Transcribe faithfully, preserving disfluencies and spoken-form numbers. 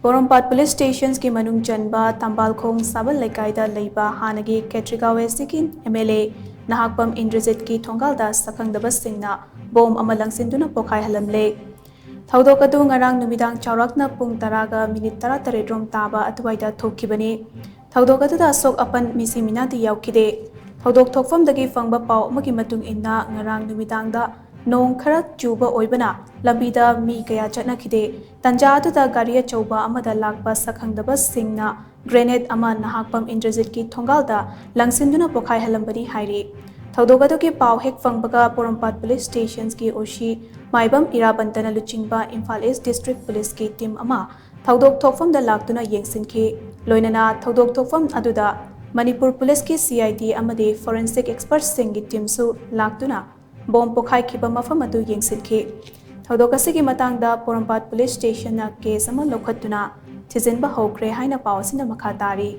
ꯄꯣꯔꯣꯝꯄꯥꯠ police ꯁ꯭ꯇꯦꯁꯟꯁꯀꯤ ꯃꯅꯨꯡ ꯆꯟꯕ ꯊꯝꯕꯥꯜꯈꯣꯡ ꯁꯥꯕꯜ ꯂꯩꯀꯥꯏꯗ ꯂꯩꯕ ꯍꯥꯟꯅꯒꯤ ꯈꯦꯇ꯭ꯔꯤꯒꯥꯎ ꯑꯦꯁ ꯁꯤꯒꯤ M L A Nahakpam ꯏꯟꯗ꯭ꯔꯖꯤꯠꯀꯤ ꯊꯣꯡꯒꯥꯜꯗ ꯁꯛꯈꯪꯗꯕꯁꯤꯡꯅ bomb ꯑꯃ ꯂꯪꯁꯤꯟꯗꯨꯅ ꯄꯣꯈꯥꯏꯍꯜꯂꯝꯂꯦ꯫ ꯊꯧꯗꯣꯛ ꯑꯗꯨ ꯉꯔꯥꯡ ꯅꯨꯃꯤꯗꯥꯡ ꯆꯥꯎꯔꯥꯛꯅ ꯄꯨꯡ ꯇꯔꯥꯒ ꯃꯤꯅꯤꯠ ꯇꯔꯥꯇꯔꯦꯠ ꯔꯣꯝ ꯇꯥꯕ ꯑꯗꯨꯋꯥꯏꯗ ꯊꯣꯛꯈꯤꯕꯅꯤ꯫ ꯊꯧꯗꯣꯛ ꯑꯗꯨꯗ ꯑꯁꯣꯛ ꯑꯄꯟ ꯃꯤꯁꯤ ꯃꯤꯅꯥꯗꯤ ꯌꯥꯎꯈꯤꯗꯦ꯫ ꯊꯧꯗꯣꯛ ꯊꯣꯛꯐꯝꯗꯒꯤ ꯐꯪꯕ ꯄꯥꯎ ꯑꯃꯒꯤ ꯃꯇꯨꯡ ꯏꯟꯅ ꯉꯔꯥꯡ ꯅꯨꯃꯤꯗꯥꯡꯗ ꯅꯣꯡ ꯈꯔ ꯆꯨꯕ ꯑꯣꯏꯕꯅ ꯂꯝꯕꯤꯗ ꯃꯤ ꯀꯌꯥ ꯆꯠꯅꯈꯤꯗꯦ꯫ ꯇꯟꯖꯥ ꯑꯗꯨꯗ ꯒꯥꯔꯤ ꯑꯆꯧꯕ ꯑꯃꯗ ꯂꯥꯛꯄ ꯁꯛꯈꯪꯗꯕꯁꯤꯡꯅ ꯒ꯭ꯔꯦꯅꯦꯗ ꯑꯃ ꯅꯍꯥꯛꯄꯝ ꯏꯟꯗ꯭ꯔꯖꯤꯠꯀꯤ ꯊꯣꯡꯒꯥꯜꯗ ꯂꯪꯁꯤꯟꯗꯨꯅ ꯄꯣꯈꯥꯏꯍꯜꯂꯝꯕꯅꯤ ꯍꯥꯏꯔꯤ꯫ ꯊꯧꯗꯣꯛ ꯑꯗꯨꯒꯤ ꯄꯥꯎ ꯍꯦꯛ ꯐꯪꯕꯒ ꯄꯣꯔꯣꯝꯄꯥꯠ ꯄꯨꯂꯤꯁ ꯁ꯭ꯇꯦꯁꯟꯁꯀꯤ ꯑꯣ ꯁꯤ ꯃꯥꯏꯕꯝ ꯏꯔꯥꯕꯟꯇꯅ ꯂꯨꯆꯤꯡꯕ ꯏꯝꯐꯥꯜ ꯏꯁ ꯗꯤꯁꯇ꯭ꯔꯤꯛ ꯄꯨꯂꯤꯁꯀꯤ ꯇꯤꯝ ꯑꯃ ꯊꯧꯗꯣꯛ ꯊꯣꯛꯐꯝꯗ ꯂꯥꯛꯇꯨꯅ ꯌꯦꯡꯁꯤꯟꯈꯤ꯫ ꯂꯣꯏꯅꯅ ꯊꯧꯗꯣꯛ ꯊꯣꯛꯐꯝ ꯑꯗꯨꯗ ꯃꯅꯤꯄꯨꯔ ꯄꯨꯂꯤꯁꯀꯤ ꯁꯤ ꯑꯥꯏ ꯗꯤ ꯑꯃꯗꯤ ꯐꯣꯔꯦꯟꯁꯤꯛ ꯑꯦꯛꯁꯄꯔꯠꯁꯤꯡꯒꯤ ꯇꯤꯝꯁꯨ ꯂꯥꯛꯇꯨꯅ ꯕꯣꯝ ꯄꯣꯈꯥꯏꯈꯤꯕ ꯃꯐꯝ ꯑꯗꯨ ꯌꯦꯡꯁꯤꯟꯈꯤ꯫ ꯊꯧꯗꯣꯛ ꯑꯁꯤꯒꯤ ꯃꯇꯥꯡꯗ ꯄꯣꯔꯣꯝꯄꯥꯠ ꯄꯨꯂꯤꯁ ꯁ꯭ꯇꯦꯁꯟꯅ ꯀꯦꯁ ꯑꯃ ꯂꯧꯈꯠꯇꯨꯅ ꯊꯤꯖꯤꯟꯕ ꯍꯧꯈ꯭ꯔꯦ ꯍꯥꯏꯅ ꯄꯥꯎ ꯑꯁꯤꯅ ꯃꯈꯥ ꯇꯥꯔꯤ꯫